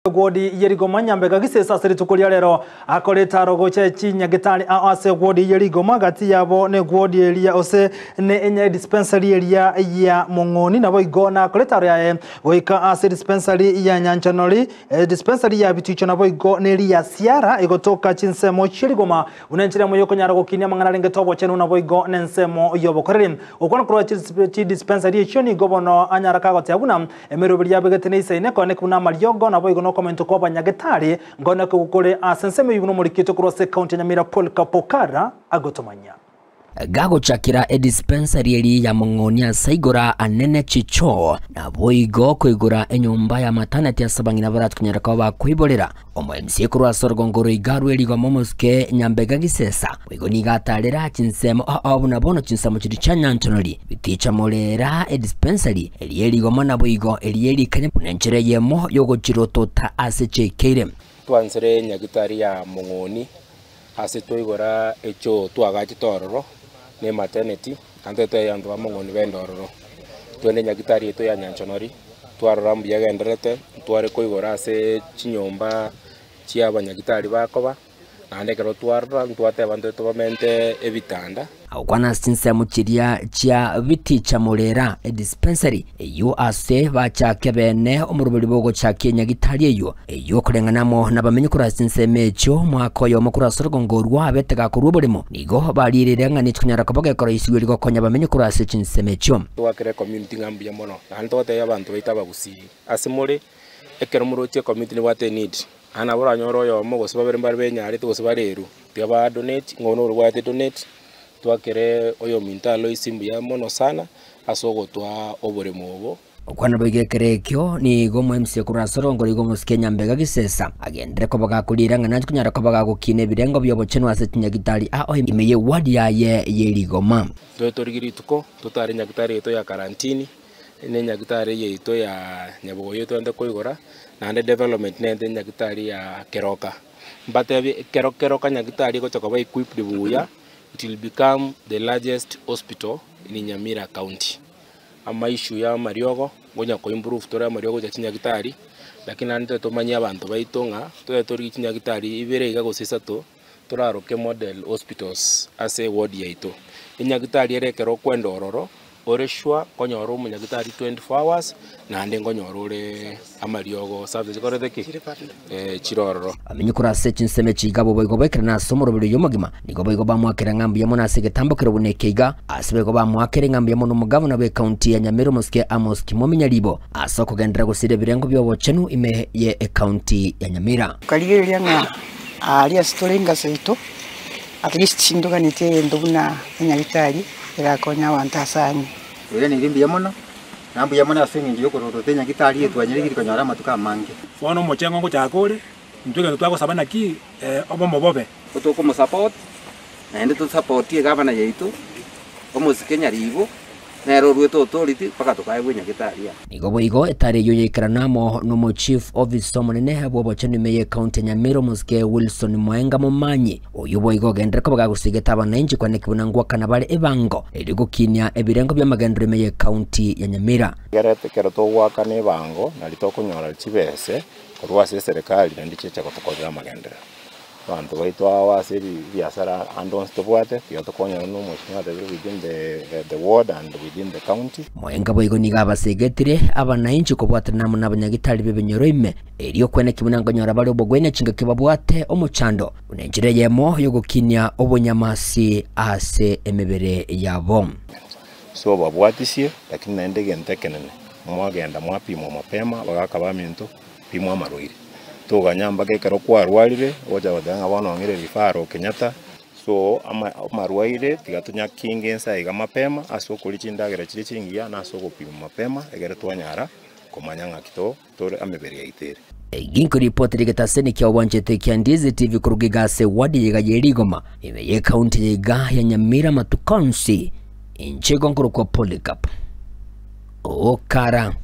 Wodi ye Rigoma Nyambega Gisesa ase rituko ria rero akorete aro gocha chinyagetari ao ase wodi ye Rigoma gati yabo ne wodi eria ose ne enya dispensary eria ya Mong'oni naboigo nakorete aro yaye goika ase dispensary ya Nyanchanori dispensary ya Biticho naboigo neri ya Siara egotoka chinsemo chie Rigoma buna enchera emo yokonyara gokinia amang'ana arengete obochenu naboigo nensemo yobokoreri gokwana korwa chidispensary echio nigo bono anyara kagoteba buna Emeroberi yabegete neisaine, koeneki buna amariogo, naboigo nokomentwa kw'abanyagetari, nkoeneki kore ase ensemo eyio buna omorikito korwa ase ekaunti ya Nyamira Paul Kapokara agotomanyia. Gagochakera edispensari eria ya Mong'onia ase igora anene chichoo, naboigo koigora enyomba ya maternity ase abang'ina baratonyare koba bakoiborera. Omo MC korwa ase orogongo roiga rwe rigoma omosike Nyambega Gisesa boigo nigo atarera chinsemo ao buna bono chinsemo chiria chia Nyanchonori, Biticha Morera edispensary eria erigoma naboigo eria erikanya buna enchera eyemo yogochirotota ase chiaikeire. Twansire nyagitari ya Mong'oni ase twaigora echoo twagachete ororo ne maternity naende totebi abanto ba Mong'oni bende ororo. Twende nyagitari yaito ya Nyanchonori, twarora mbuya egendererete, ntware koigora ase chinyomba chia abanyagitari bakoba, naende ekero twarora ntwateba ntwe tobamente ebitanda. Agokwana ase chinsemo chiria chia Biticha Morera Edispensary, eyio ase bachake bene omoroberi bw'ogochakia enyagitari eyio, eyio okoreng'ana amo nabamenyi korwa ase chinsemo echio omwaka oyomo korwa ase orogongo orwo abete gakorwa oboremo, nigo barierire ng'a nechikonyara koba gekoroisigwa erio gokonya abamenyi korwa ase chinsemo echio. Twakera ecommunity ng'a mbuya mono, naende togotebia abanto baito abagusii, ase more, ekero moroche ecommunity nebwate eneed, naende nabo oranyore oyomo gose babere mbare benyarete gose bare eru, tiga ba donate, ng'a oyo norobwate donate, Twakere oyominto Aloisi mbuya mono sana ase ogotoa oboremo obo. Okwana boigo ekero ekio nigo omoemisia korwa ase orongo roigo omosike Nyambega Gisesa agenderere koba gakoriera ng'a nanche konyara koba gagokina ebirengo bi'obochenu ase chinyagitari ao ime ye ward yaye ye Rigoma. Toe torigie rituko totare nyagitari yaito ya Karantini, ne nyagitari yaito ya Nyabogoyo twende koigora, naende development nende nyagitari ya Keroka. Mbatebie ekero Keroka nyagitari egocha koba equipped buya, it will become the largest hospital in Nyamira county. Ama issue ya amariogo, ngonya ko improve tore amariogo gocha chinyagitari, lakini naende tobe tomanyie abanto baito ng'a tobe torigie chinyagitari ibere iga gose isato, toraroke model hospitals ase eward yaito. Enyagitari ere ekero okwenda ororo, Ore sure nkonyora omonyagitari 24 hours naende nkonyora ore amariogo service chikorete ki? Eh, chire ororo. Bamenye korwa ase chinsemo echi iga boboigo boikerane ase omoroberi oyio omogima. Nigo boigo bamoakera ng'a mbuya mono ase egetambo keria buna eke iga. Ase boigo bamoakere ng'a mbuya mono omogavana bw'ecounty ya Nyamira omosike Amos Kimomi Nyaribo ase okogenderera gosiria ebirengo bi'obochenu ime ye ecounty ya Nyamira. Nkarigereria ng'a aaria ase tore enga seito, at least ntoganetie egento buna enyagitari erakonye abanto ase ang'e. Oiraneri mbuya mono, na mbuya mono ase engencho y'okororota enyagitari eye twanyeregirie konyora amatuko amange. Bono omochengo ngochaka ore, intwe egento twagosaba naki obomo bobe. Tokomosupport naende tosapotie egavana yaito omosike Nyaribo nere oruete authority mpaka tokaegwa enyagitari aa. Nigo boigo etari eyio yaikerana amo nomo Chief Officer omonene bw'obochenu ime y'ecounty ya Nyamira omosike Wilson Mwaenga Momanyi, oyio boigo ogenderere koba gagosigete abanainchi kwaneki buna ngwakana bare ebango erio gokinia ebirengo bi'amagenderero ime y'ecounty ya Nyamira. Ekero ekero togoakana ebango nari tokonyora chibese korwa ase eserekari naende chiacha gotokorera amagenderero. Abanto baito ao ase ebiasara ande onsi tobwate, tiga tokonyane na omweshimiwa atebire within the the ward and within the county. Moenga boigo nigo abasegetire abanainchi kobwaterana amo nabanyagitari b'ebinyoro ime, erio kweneki buna nkonyora bare obogwenia chingaki babwate omochando, buna enchera eyemo y'ogokinia obonyamasi ase emebere yabo. So babwatisie, lakini naende egento ekenene, mwagenda mwapimwa mapema, bagaka baminto, pimwa amarwaire. Toganya mpaka ekero kwarwarire, ogocha goteba ng'a bono ong'ire referral Kenyatta, so ama amarwaire tiga tonyakinge inse iga mapema ase okoria chindagera chiria chingiya na ase ogopimwa mapema egere twanyara komanya ng'aki to tore emebere yaito ere. Ginko ripoti rigetaseni kia obwanchete kia Ndizi TV koruga iga ase ward yaiga ye Rigoma ime ye county yaiga ya Nyamira amatuko onsi inche igo nkorokwa Polycarp Okara.